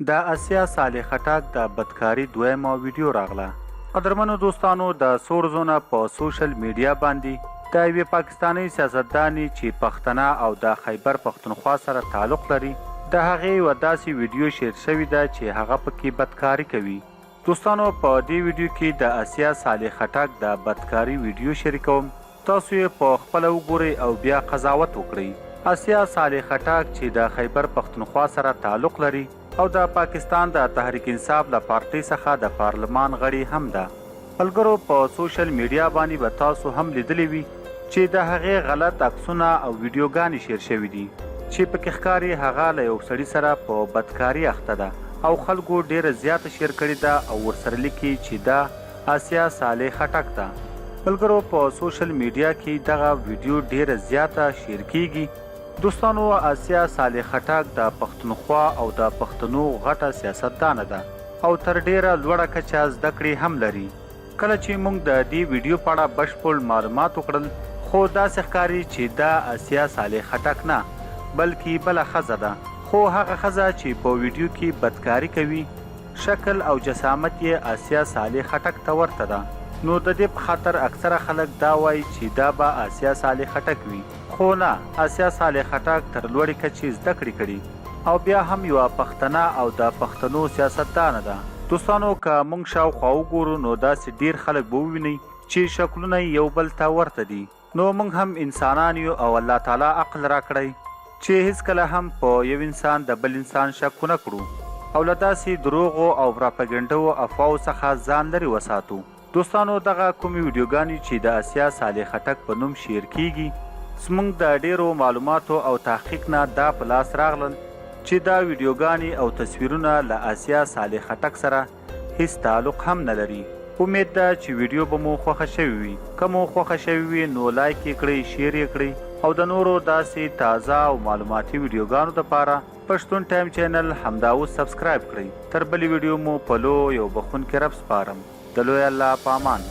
د اسیا صالح خټک د بدکاری دویمه ویډیو راغله. قدرمنو دوستانو د څو ورځو نه په سوشل میډیا باندی د یوې پاکستانۍ سیاستدانې چې پښتنه او د خیبر پښتونخوا سره تعلق لري د هغې یوه داسې ویډیو شیر شوې ده چې هغه پکې بدکاري کوي. دوستانو په دې ویډیو کې د اسیا صالح خټک د بدکاري ویډیو شریکوم تاسو یې په خپله وګورئ او بیا قضاوت وکړئ. اسیا صالح خټک چې د خیبر پښتونخوا سره تعلق لري او د پاکستان د تحریک انصاف له پارټۍ څخه د پارلمان غړې هم ده. ملګرو په سوشل میډیا باندې به تاسو هم لیدلې وي چې د هغې غلط عکسونه او ویډیوګانې شیر شوې دي چې پکې ښکاري هغه له یو سړي سره په بدکاري اخته ده او خلکو ډیره زیاته شیر کړې ده او ورسره لیکي چې دا اسیا صالح خټک ده. ملګرو په سوشل میډیا کی دغه ویډیو ډیره زیاته شیر کیږي. دوستانو اسیا صالح خټک د پښتونخوا او د پښتنو غټه سیاست دانه ده او تر ډیره لوړه کچه زده کړې هم لري. کله چې مونږ د دې ویډیو په اړه بشپړ معلومات وکړل خو داسې ښکاري چې دا اسیا صالح خټک نه بلکې بله ښځه ده خو هغه ښځه چې په ویډیو کې بدکاري کوي شکل او جسامت یې اسیا صالح خټک ته ورته ده نو ددې په خاطر اکثره خلک دا وایي چې دا به اسیا صالح خټک وي خو نه اسیا صالح خټک تر لوړې کچې زده کړې کړي او بیا هم یوه پښتنه او د پښتنو سیاستدانه ده. دوستانو که مونږ شاوخوا وګورو نو داسې ډیر خلک به ووینئ چې شکلونه یې یو بل ته ورته دي. نو موږ هم انسانان یو او الله تعالی عقل راکړی چې هیڅکله هم په یو انسان د بل انسان شک ونه کړو او له داسې دروغو او پراپګنډوو افواوو څخه ځان لرې وساتو. دوستانو دغه کومې ویډیوګانې چې د اسیا صالح خټک په نوم شیر کیږي زموږ د ډیرو معلوماتو او تحقیق نه دا په لاس راغلل چې دا ویډیوګانې او تصویرونه له اسیا صالح خټک سره هیڅ تعلق هم نه لري. امید ده چې ویډیو به مو خوښه شوې وي. که مو خوښه شوې وي نو لایک یې کړئ، شیر یې کړئ او د نورو داسې تازه او معلوماتي ویډیوګانو دپاره پښتون ټایم چینل همدا اوس سبسکرایب کړئ. تر بلې ویډیو مو په لوی او بخښونکي رب سپارم. د لوی الله په امان.